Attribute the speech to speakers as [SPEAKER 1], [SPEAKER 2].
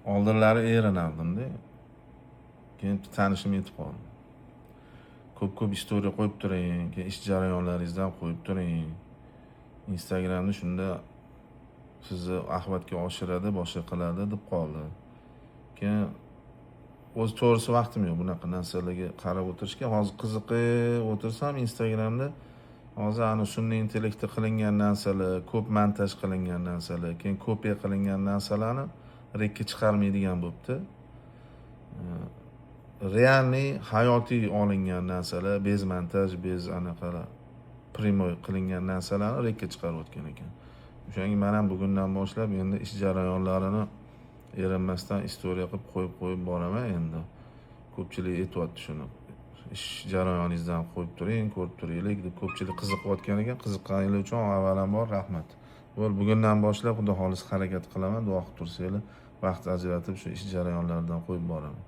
[SPEAKER 1] Oldinlari erinardimda, keyin bitta tanishim aytib qoldi: "Ko'p ko'p история qo'yib turing, keyin ish jarayonlaringizdan qo'yib turing Instagramda, shunda sizni охват ga oshiradi, boshqa qiladi", deb qoldi. Keyin o'zi, to'g'risi, vaqtim yo'q bunaqa narsalarga qarab o'tirishga. Hozir qiziqib o'tirsam Instagramda, hozir ani sun'iy intellektda qilingan narsalar, ko'p montaj qilingan narsalar, keyin kopiya qilingan narsalarni рек ka chiqarmaydigan bo'libdi. Реальный, hayotiy olingan narsalar, без монтаж, без anaqalar, прямой qilingan narsalarni рек ka chiqarayotgan ekan. O'shanga man ham bugundan boshlab endi ish jarayonlarini erinmasdan история qilib qo'yib qo'yib boraman. Endi ko'pchilik aytyapti shuni, ish jarayoningizdan qo'yib turing, ko'rib turaylik deb. Ko'pchilik qiziqayotgan ekan. Qiziqqaninglar uchun avvalambor rahmat. Bo'ldi, bugundan boshlab, xudo xohlasa, harakat qilaman. Duo qilib tursanglar, vaqt ajratib shu ish jarayonlaridan qo'yib boraman.